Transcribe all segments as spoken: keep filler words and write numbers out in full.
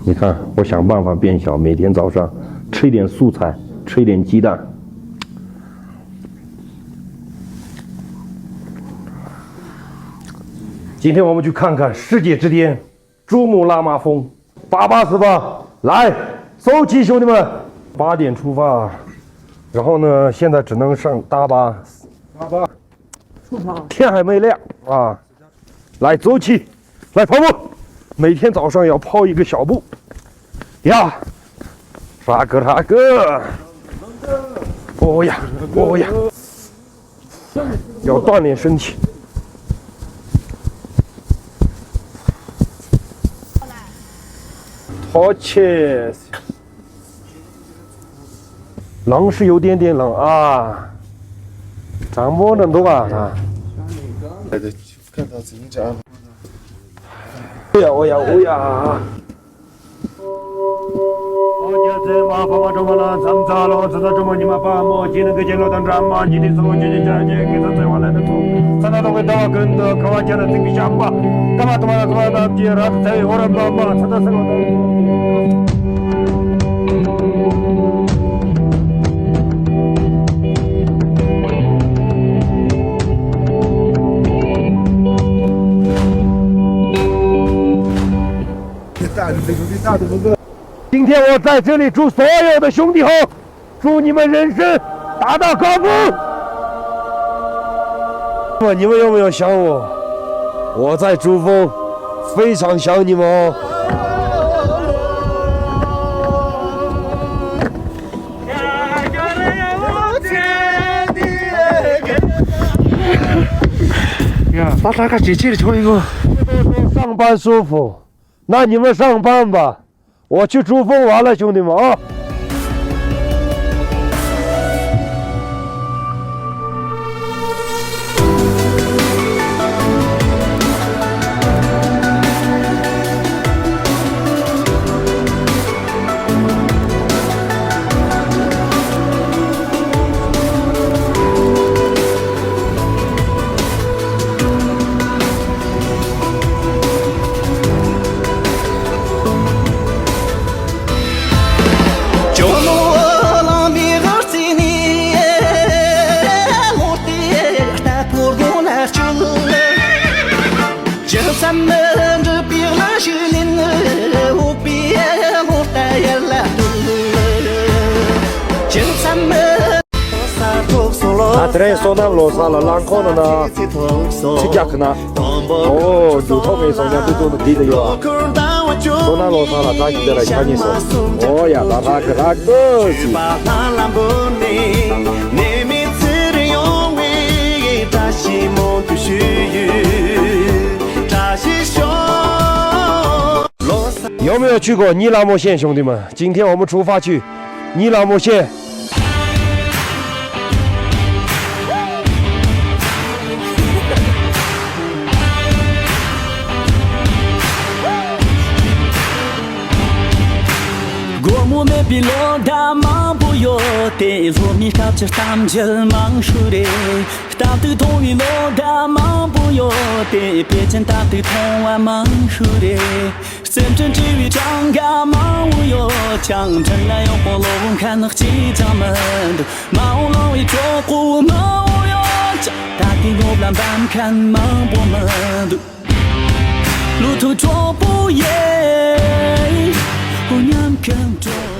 你看，我想办法变小，每天早上吃一点素菜，吃一点鸡蛋。今天我们去看看世界之巅珠穆朗玛峰，八八四八，来，走起，兄弟们！八点出发，然后呢，现在只能上大巴。大巴，天还没亮啊。 来，走起，来跑步，每天早上要跑一个小步，呀，啥个啥个，哦呀，哦呀，要锻炼身体。好气，冷是有点点冷啊，长毛的都啊。 འོ་ཡ། འོ་ཡ། འོ་ཡ།今天我在这里祝所有的兄弟好，祝你们人生达到高峰。你们有没有想我？我在珠峰，非常想你们哦。 ད་ལྟ་ཁ་ཇེ་ཆེར་ཆོག་ཡིན་གོ། 上班舒服，那你们上班吧，我去珠峰玩了，兄弟们啊。 ད་དེ་རིང་བསོད་ནམས་ལོ་གསར་ལ་རླངས་འཁོར་ནང་ན་ཚིག་རྒྱག་གི་ན། ཨོ་རྒྱུག་ཐོག་མེད་སོང་ཡང་དུས་ཚོད་འདི་ལ་ཡོད་ཨ། བསོད་ནམས་ལོ་གསར་ལ་བཀྲ་ཤིས་བདེ་ལེགས་ཆ་གཉིས་སོང་། ཨོ་ཡ་ད་ཧ་གི་ཧ་གི་ཟིག有没有去过尼拉莫县，兄弟们？今天我们出发去尼拉莫县。 སྒོར་མོ་མེད་པའི་ལོ་ཟླ་མང་པོ་ཡོད་དེ། སློབ་མའི་སྐབས་ཀྱི་གཏམ་རྒྱུད་མང་ཤོས་རེད། སྟབས་བདེ་མཐོང་བའི་ལོ་ཟླ་མང་པོ་ཡོད་དེ། དཔེ་ཅན་སྟབས་བདེ་མཐོང་བ་མང་ཤོས་རེད། རྩེད་འགྲན་བྲལ་བའི་གྲངས་ཀ་མང་བོ་ཡོད་ཀྱང་། འཕྲིན་ལས་ཡག་པོ་སློབ་མཁན་གཅིག་ཀྱང་མི་འདུག་མ་འོངས་ལང་བའི་གྲོགས་པོ་མང་བོ་ཡོད་ཀྱང་། ད་ལྟའི་སློབ་ལ་འབབ་མཁན་མང་པོ་མི་འདུག་ལུ་ཐུ་གྲོགས་པོ་ཡེ། ཨུ་ཉམས་ཁམས་གྲོགས།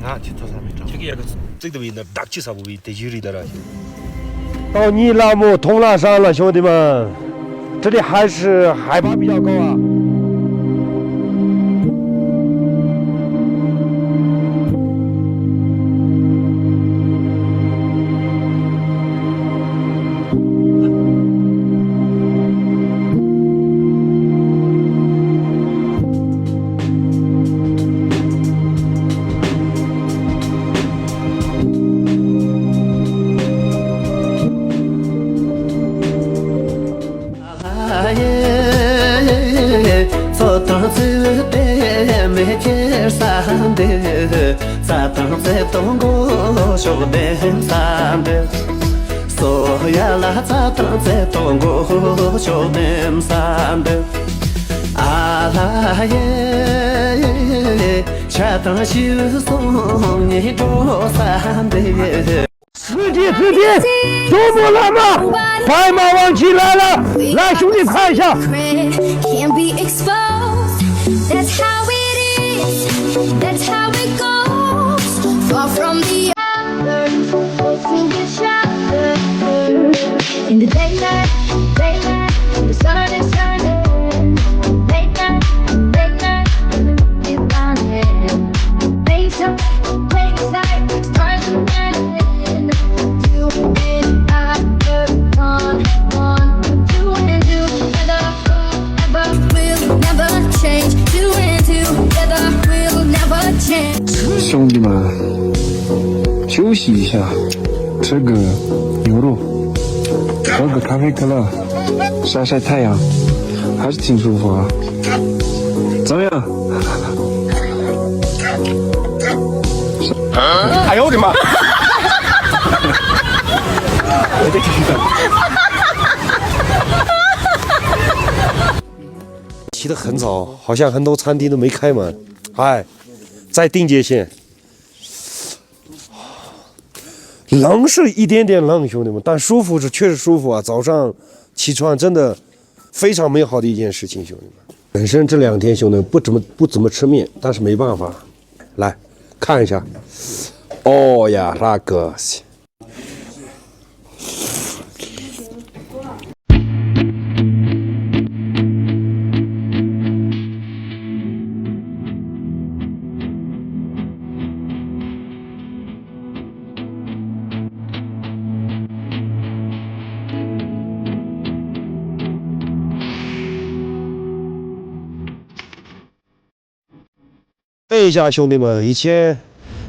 ང་ཅི་ཐོ་ས་མི་གྲོགས། ཁྱེད་ཀྱི་ཡག་གི་ཚིག་ཏུ་བི་ན་བདག་ཅི་ས་བུ་བི་དེ་ཡུ་རི་ད་ར། 到尼拉木通拉山了，兄弟们，这里还是海拔比较高啊。 ཚོད་དང་ཚེ་དེ་མེ་ཁྱེར་ས་འདི། རྩྭ་དང་རྩེ་དང་མགོ་ཤོག་ལྡེམ་ས་འདི། སོ་ཡ་ལ་རྩྭ་དང་རྩེ་དང་མགོ་ཤོག་ལྡེམ་ས་འདི། ཨ་ལ་ཡེ། བསོད་བདེ་བསོད་བདེ། ཇོ་མོ་བླ་མ། ཕ་མ་དབང་ཆེན་ལགས་ལ། ལ་ཞུགས་ནས་ཁ་ཤ། Can't be exposed. That's how it is. That's how it goes. Far from the others. In the daylight, daylight, when the sun is shining. Late night, late night, when the moon is blinding. Lace up, lace up, stars are shining. You and I are on, on, you and you, together forever, we'll never change. You and you, together, we'll never change. 兄弟们，休息一下，吃个牛肉，喝个咖啡可乐，晒晒太阳，还是挺舒服啊。怎么样？哎呦我的妈！起得很早，好像很多餐厅都没开门。哎，在定界线。 冷是一点点冷，兄弟们，但舒服是确实舒服啊！早上起床真的非常美好的一件事情，兄弟们。本身这两天，兄弟们，不怎么，不怎么吃面，但是没办法。来，看一下。哦呀，那个。 背一下，兄弟们，以前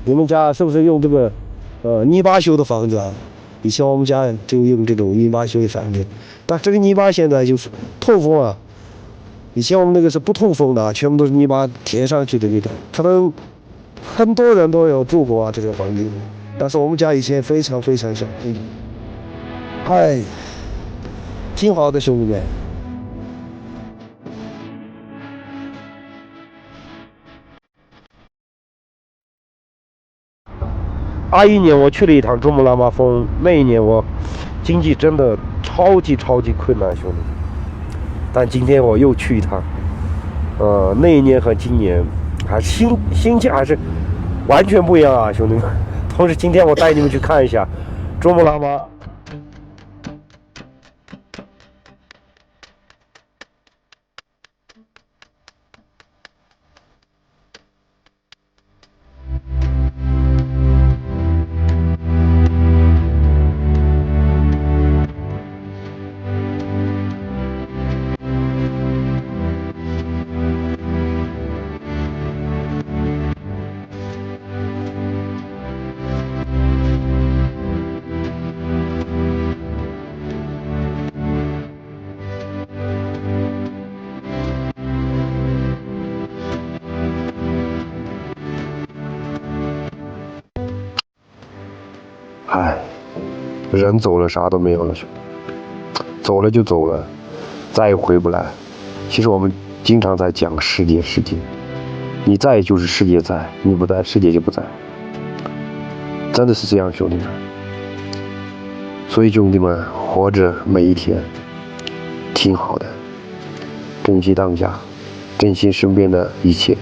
你们家是不是用这个，呃，泥巴修的房子啊？以前我们家就用这种泥巴修的房子，但这个泥巴现在就是通风啊。以前我们那个是不通风的，全部都是泥巴填上去的那种。可能很多人都有住过啊，这种房子，但是我们家以前非常非常小。哎，挺好的，兄弟们。 二一年我去了一趟珠穆朗玛峰，那一年我经济真的超级超级困难，兄弟。但今天我又去一趟，呃，那一年和今年还心心情还是完全不一样啊，兄弟们。同时，今天我带你们去看一下珠穆朗玛。唉，人走了，啥都没有了，兄弟。走了就走了，再也回不来。其实我们经常在讲世界，世界，你在就是世界在，你不在，世界就不在。真的是这样，兄弟们。所以，兄弟们，活着每一天，挺好的，珍惜当下。 珍惜身边的一切。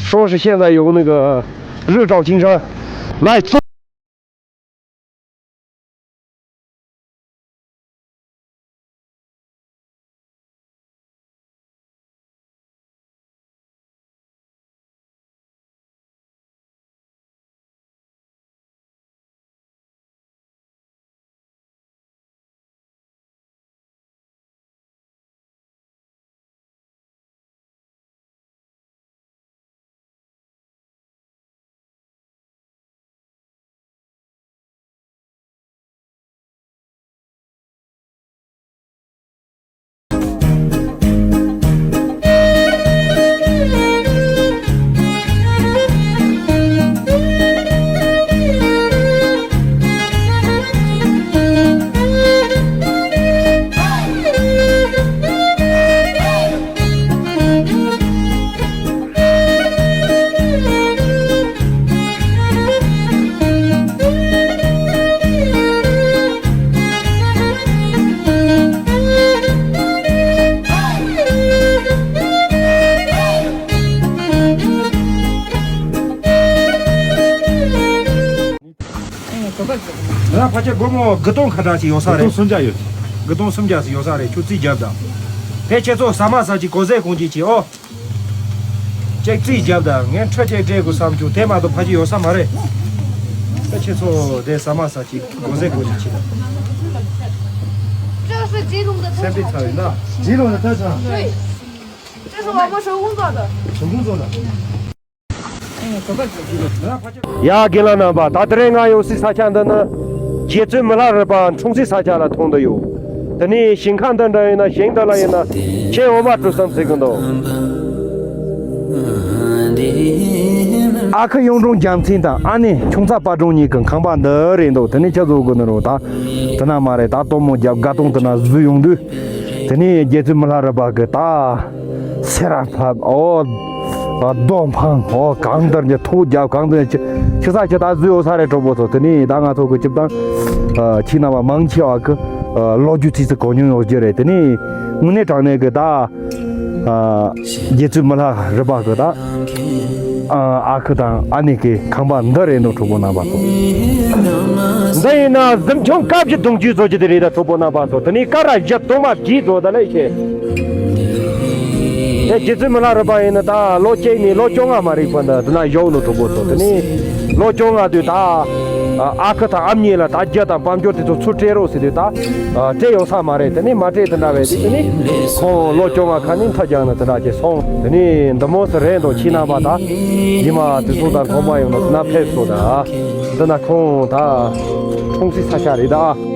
说是现在有那个日照金山，来，走。ང་ཕལ་ཆེར་སྒོར་མོ་དགུ་སྟོང་ཁ་གྲངས་ཅིག་ཡོད་ས་རེད། དགུ་སྟོང་སུམ་བརྒྱ་ཡོད། དགུ་སྟོང་སུམ་བརྒྱ་ཙམ་ཡོད་ས་རེད། ཁྱོད་རྩིས་རྒྱབ་དང་། ཕལ་ཆེར་ཚོ་ཟ་མ་ཟ་ཅིག་གོ་ཟས་གོན་ཅིག་བྱེད་ཨོ། ཅིག་རྩིས་རྒྱབ་དང་། ངས་འཕྲོད་ཅིག་སྤྲད་དགོས་བསམ་བྱུང་། དེ་མ་གཏོགས་ཕལ་ཆེར་ཡོད་ས་མ་རེད། ཕལ་ཆེར་ཚོ་དེ་ཟ་མ་ཟ་ཅིག་གོ་ཟས་གོན་ཅིག་བྱེད་དང་། སེམས་པའི་ཚ་བའི་ན། རྗེས་ལོ་ན་ད་ཆང་། 这是我们手工做的。手工做的。 ཡ་རྒན་ལགས་རྣམ་པ། ད་དེ་རིང་ང་ཡོད་སའི་ས་ཆ་འདི་ནི་རྗེ་བཙུན་མི་ལ་རས་པ་འཁྲུངས་སའི་ས་ཆ་ལ་ཐོན་དུ་ཡོད། དེ་ནས་ཞིང་ཁ་འདི་འདྲ་ཡིན་ན། ཞིང་འདི་ལ་ཡིན་ན་ཁྱེད་འོ་མ་བཀྲུ་བསམ་ཟེར་གི་འདུག་ཨ་ཁུ་གཡུང་དྲུང་རྒྱལ་མཚན་དང་ཨ་ནེ་ཁྱུང་ཚ་དཔལ་སྒྲོན་གཉིས་ཀྱི་ཁང་པ་འདི་རེད་འདུག་དེ་ནས་ཁྱེད་ཚོ་གི་ནི་རོ་ད་དེ་ན་མ་རེད། ད་སྟོན་མོ་རྒྱབ་དགའ་སྟོན་དེ་ན་བཟོས་ཡོང་དུས། དེ་ནས་རྗེ་བཙུན་མི་ལ་རས་པ་གི་ད་སེ་ར་ཕབ་ཨོ། རྡོ་འཕང་ཨོ། གང་ལྟར་གྱི་ཐོག་རྒྱབ་གང་ལྟར་གྱི་ཆུ་ས་ཆུ་ད་བཟོས་ཡོད་ས་རེད། གྲོགས་པོ་ཚོ། དེ་ནས་ད་ང་ཚོ་གི་སྤྱིར་བཏང་ཁྱེད་རྣམ་པ་མང་ཆེ་བ་གི་ལོ་རྒྱུས་ཚིག་ཚིག་གོ་མྱོང་ཡོད་རྒྱུ་རེད། དེ་ནས་དངོས་གནས་དྲང་གནས་གི་ད་རྗེ་བཙུན་མི་ལ་རས་པ་གི་ད་ཨ་ཁུ་དང་ཨ་ནེ་གི་ཁང་པ་འདི་རེད་འདུག་གྲོགས་པོ་རྣམ་པ་ཚོ། འདི་ཡིན་ན་གཟིམ་ཆུང་དཀར་བཞི་གདུང་བརྒྱུད་བཟོ་རྒྱུ་དེ་རེད་ད་གྲོགས་པོ་རྣམ་པ་ཚོ། དེ་ནས་ཀ་ར་བཞི་གདུང་མ་བརྒྱད་བཟོ་ད་ལས་ཤེས། དེ་རྗེ་བཙུན་མི་ལ་རས་པ་ཡིན་ན་ད་ལོ་གཅིག་ནས་ལོ་བཅོ་ལྔ་མ་རིག་པ་འདི་དེ་ན་བཞུགས་ནོ་གྲོགས་པོ་ཚོ། དེ་ནས་ལོ་བཅོ་ལྔ་དུས་ད་ཨ་ཁུ་དང་ཨ་མྱེས་ལ་ད་རྒྱུ་དང་དཔལ་འབྱོར་དེ་ཚོ་ཚུར་སྤྲད་རོགས་ཟེར་དུས་ད་སྤྲད་ཡོད་ས་མ་རེད། དེ་ནས་མ་སྤྲད་དེ་འདྲ་བས། དེ་ནས་ཁོང་ལོ་བཅོ་ལྔ་ཁ་ནས་མཐའ་རྒྱག་ན་དེ་འདྲ་བྱས་སོང་། དེ་ནས་འདི་མོ་ཟེར་རེད་འདུག་ཁྱེད་རྣམ་པ་ད་ཉི་མ་དུས་ཚོད་དང་ཐོག་མ་ཡོང་ན་དེ་ན་ཕེབས་སོང་ད། འདི་ན་ཁོང་ད་འཁྲུངས་སའི་ས་ཆ་རེད་ད།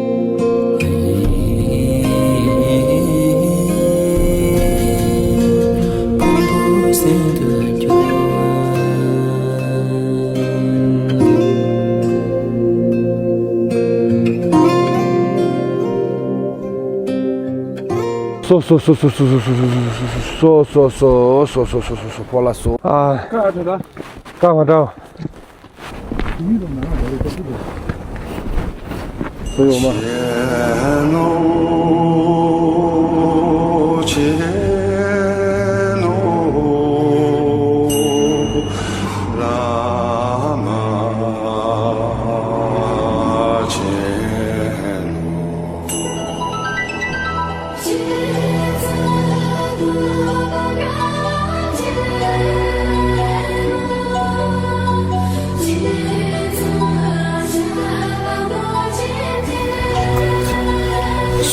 སོ་སོ་སོ། ཕོ་ལ་སོ། ཨ། ཀ་ང་འདྲ། སུ་ཡོང་མ།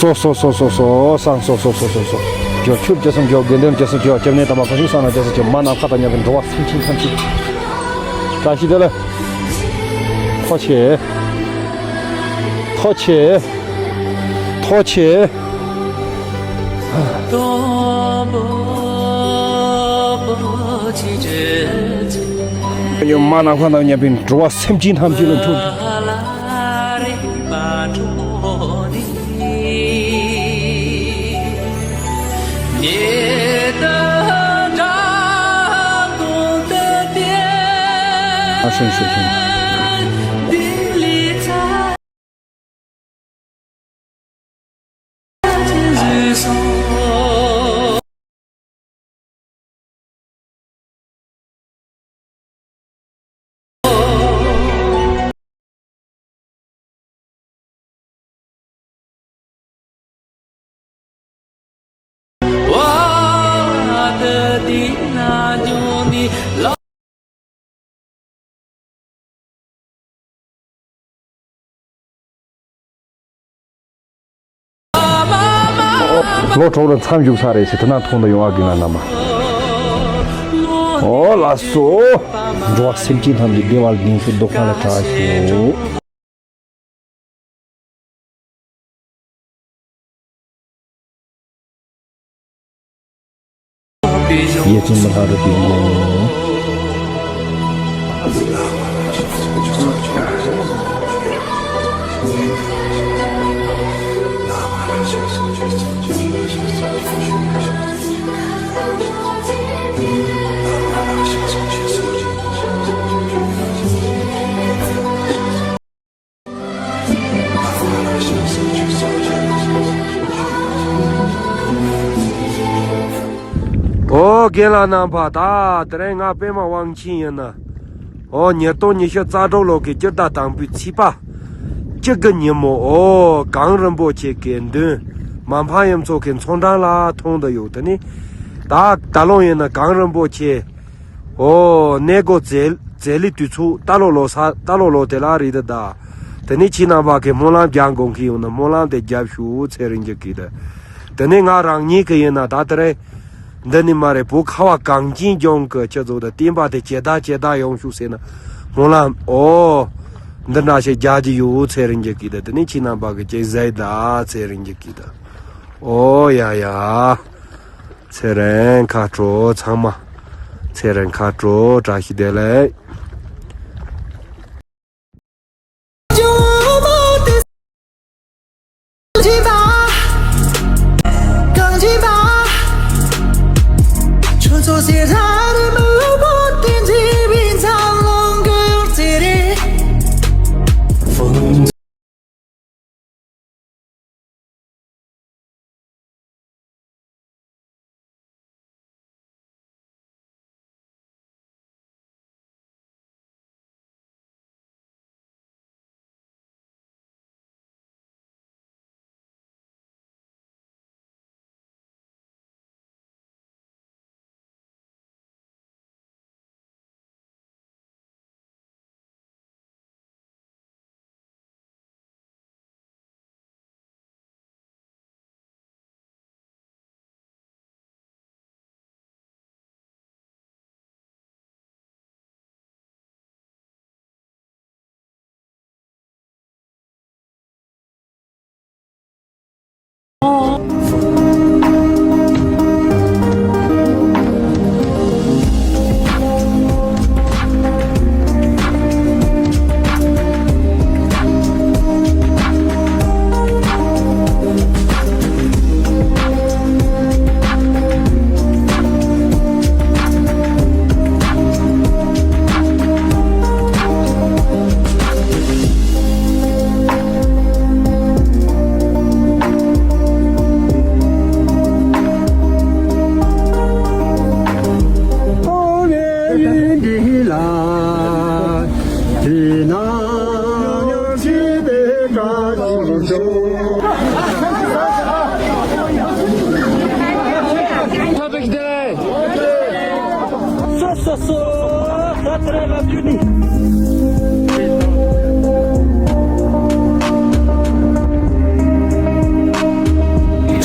སོ་སོ་སོ། སང་སོ་སོ། ཇོ་ཆུབ་ཅེས་སམ་ཇོ། དགེ་འདུན་ཅེས་སམ་ཇོ། སྐྱབས་གནས་དམ་པ་ཀུན་གཞི་སང་ན་ཅེས་སམ་ཇོ། མ་ནམ་མཁའ་དང་མཉམ་པའི་འགྲོ་བ་སེམས་ཅན་ཐམས་ཅད། བཀྲ་ཤིས་བདེ་ལེགས། ཐུགས་རྗེ་ཆེ། ཐུགས་རྗེ་ཆེ། ཐུགས་རྗེ་ཆེ། མ་ནམ་མཁའ་དང་མཉམ་པའི་འགྲོ་བ་སེམས་ཅན་ཐམས་ཅད་ལ་འཕྲོ། ལོ་དྲུག་ལ་མཚམས་བཞུགས་ས་རེད་ཟེར་དེ་ན་མཐོང་དུ་ཡོང་བ་གི་ང་རྣམས། ཨོ་ལགས་སོ། འགྲོ་བ་སེམས་ཅན་ཐམས་ཅད་བདེ་བར་ལྡན་ཤོག་སྡུག་བསྔལ་ལས་ཐར་ཤོག་རྗེ་བཙུན་མི་ལ་རས་པའི་མགོན། ཨོ་རྒན་ལགས་རྣམ་པ། ད་དེ་རིང་ང་པད་མ་དབང་ཆེན་ཡིན་ན། ཨོ་ཉིས་སྟོང་ཉི་ཤུ་རྩ་དྲུག་ལོ་གི་སྤྱི་ཟླ་དང་པོའི་ཚེས་པ། གཅིག་གི་ཉིན་མོ། ཨོ། གངས་རིན་པོ་ཆེ་གི་མདུན། མ་ཕམ་གཡུ་མཚོ་གི་མཚོ་འགྲམ་ལ་མཐོང་དུ་ཡོད། དེ་ནི་ད་ད་ལོ་ཡིན་ན་གངས་རིན་པོ་ཆེ། ཨོ། གནས་སྒོ་འཛད་འཛད་ལི་དུས་ཚོད་ད་ལོ་ལོ་ས་ད་ལོ་ལོ་དེ་ལ་རེད་ད། དེ་ནི་ཁྱེད་རྣམ་པ་གི་སྨོན་ལམ་རྒྱག་དགོངས་ཀྱི་ཡོད་ན་སྨོན་ལམ་དེ་རྒྱབ་ཤོག་ཚེ་རིང་གི་གིས་ད། དེ་ནི་ང་རང་ཉིད་ཀྱི་ཡིན་ན་ད་དེ་རེད། འདི་ནི་མ་རེད། བོད་ཁ་བ་གངས་ཅན་ལྗོངས་ཀྱི་ཁྱེད་ཚོ་དང་བསྟན་པ་དེ་ཇེ་དར་ཇེ་དར་ཡོང་ཤོག་ཟེར་ན་སྨོན་ལམ། ཨོ། འདི་འདྲ་ཞིག་རྒྱག་གི་ཡོད་ཚེ་རིང་གི་གིས་ད། དེ་ནི་ཁྱེད་རྣམ་པ་གི་ཅིག་ཟེར་ད་ཚེ་རིང་གི་གིས་ད། ཨོ་ཡ་ཡ། ཚེ་རིང་ཁ་དྲོ་ཚང་མ། ཚེ་རིང་ཁ་དྲོ། བཀྲ་ཤིས་བདེ་ལེགས།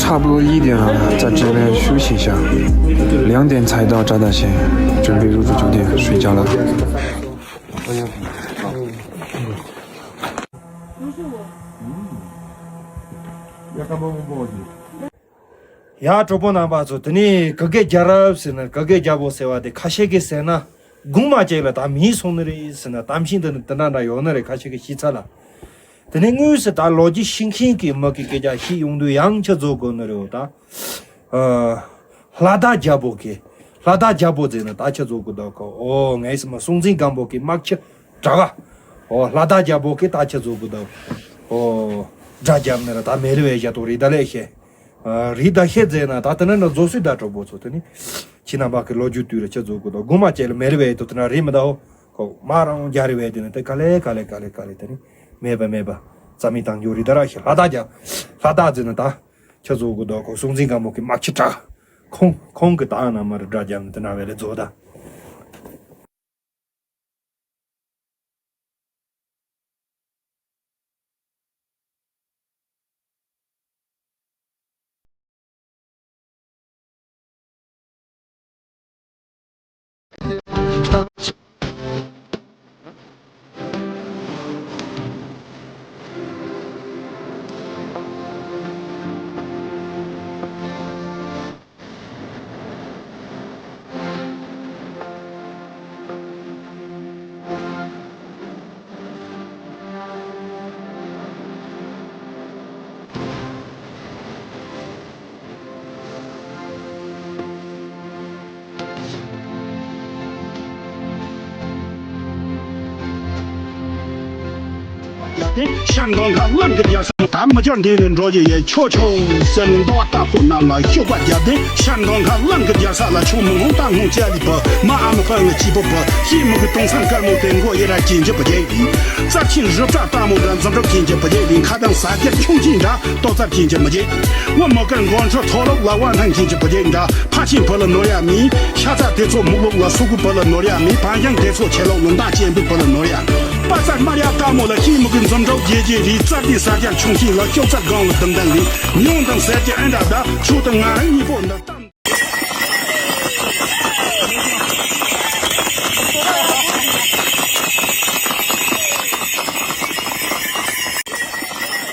差不多一点了，在这边休息一下。两点才到扎达县，准备入住酒店睡觉了。 ཡ། གྲོགས་པོ་རྣམ་པ་ཚོ། དེ་ནས་ག་གེ་རྒྱལ་རབས་ཟེར་ན། ག་གེ་རྒྱལ་པོ་ཟེར་བ་དེ་ཁ་ཤས་ཀྱིས་ཟེར་ན་གོང་མ་ཅིག་ལ་ད་མེད་སོང་ནི་རེད་ཟེར་ན། གཏམ་ཤིང་དེ་ནི་དེ་འདྲ་འདྲ་ཡོད་ནི་རེད། ཁ་ཤས་ཀྱིས་ཤེས་ཚར་ལ། དེ་ནས་དངོས་སུ་ད་ལོ་རྒྱུས་ཤེས་མཁན་གྱི་མི་གི་སྐད་ཆ་ཤེས་ཡོང་དུས་ཡང་ཁྱེད་ཚོ་དགོས་ནི་རེད། ད་ལྷ་དར་རྒྱལ་པོ་གི། ལྷ་དར་རྒྱལ་པོ་ཟེར་ན་ད་ཁྱེད་ཚོ་དགོས་འདུག་གོ། ཨོ། ངའི་སེམས་མ་སྲོང་བཙན་སྒམ་པོ་གི་དམག་སྤྱི་དྲག་ག། ཨོ། ལྷ་དར་རྒྱལ་པོ་གི་ད་ཁྱེད་ཚོ་དགོས་འདུག། ཨོ། དགྲ་རྒྱབ་ནི་ར་ད་མེ་རི་བའི་ཞྭ་ཏོག་རི་ད་ལས་ཤེ། རི་ད་ཤེ་ཟེར་ན་ད་དེ་ན་ན་བཟོ་སྲིད་ད་གྲོགས་པོ་ཚོ། དེ་ནི་ཁྱེད་རྣམ་པ་གི་ལོ་རྒྱུས་དུས་ར་ཁྱེད་ཚོ་དགོས་འདུག། གོང་མ་ཅིག་ལ་མེ་རི་བའི་ཏོ་དེ་ན་རི་མི་ད། ཨོ། ཁོ་མ་རང་རྒྱ་རི་བའི་དེ་ནི་དེ་ག་ལེ་ག་ལེ་ག་ལེ་ག་ལེ། དེ་ནི་མེད་པ་མེད་པ་རྩ་མེད་བཏང་རྒྱུ་རི་ད་ར་ཤེ། ལྷ་དར་རྒྱལ། ལྷ་དར་ཟེར་ན་ད། ཁྱེད་ཚོ་དགོས་འདུག་གོ། སྲོང་བཙན་སྒམ་པོ་གི་དམག་སྤྱི་དྲག། ཁོང་ཁོང་གི་ད་ན་མ་རི་དགྲ་རྒྱབ་ནི་དེ་ན་བས་ལས་བཟོ་ད། ཤར་མདོ་ཁ་གླང་གི་རྒྱལ་ས། ད་མི་ཅོར་འདི་ནས་འགྲོ་རྒྱུ་ཡས་ཆོ་ཆོ་ཟེར་ནས་འདོ་བ་ལྟ་ཕོ་རྣམས་ལ་ཤོག་པ་རྒྱབ་སྟེ། ཤར་མདོ་ཁ་གླང་གི་རྒྱལ་ས་ལ་ཆུ་མི་ངོ་ད་ངོ་ཅ་ལི་བུ་མ་ཨ་མི་ཕ་ངི་སྐྱིད་པོ་བུ་ཤི་མི་གི་དུང་སང་དཀར་མོ་དེ་མགོ་ཡི་ར་ཅན་གྱི་བུ་རྒྱལ་ཡིན། རྩར་ཆེན་རི་བྲག་ལྟ་མོ་འདྲ་འཛུམ་གྲོགས་ཅན་གྱི་བུ་རྒྱལ་ཡིན། ཁ་དང་ཟ་རྒྱལ་ཁྱུང་ཆེན་འདྲ་ལྟོ་ཚབ་ཅན་གྱི་བུ་རྒྱལ། བུ་མོ་ཀར་མགོ་འཕྲོ་མཐོ་ལོག་ལ་བ་ཐང་ཅན་གྱི་བུ་རྒྱལ་འདྲ། ཕ་ཆེན་བུ་ལ་ནོར་ཡ་མིན། ཤ་ཚ་དེ་ཚོ་མུག་ལོག་ལ་སུ་གུ་བུ་ལ་ནོར་ཡ་མིན། བང་ཞང་དེ་ཚོ་ཆེ་ལོག་ལ་མདའ་ཅན་བུ་བུ་ལ་ནོར་ཡ། པ་ཚ་དམར་ཡ་ལྟ་མོ་ལ་ཤི་མི་གི་འཛུམ་གྲོགས་རྒྱལ་རྒྱལ་རིགས། རྩར་དེ་ཟ་རྒྱལ་ཁྱུང་ཆེན་ལ་ཤོག་རྩར་སྒང་ལ་དུམ་ལྡན་ལི། མྱོང་དང་ཟེར་གྱི་ཨན་འདྲ་ད་ཆུ་དང་ང་རང་གཉིས་པོ་འདི་ལྟ།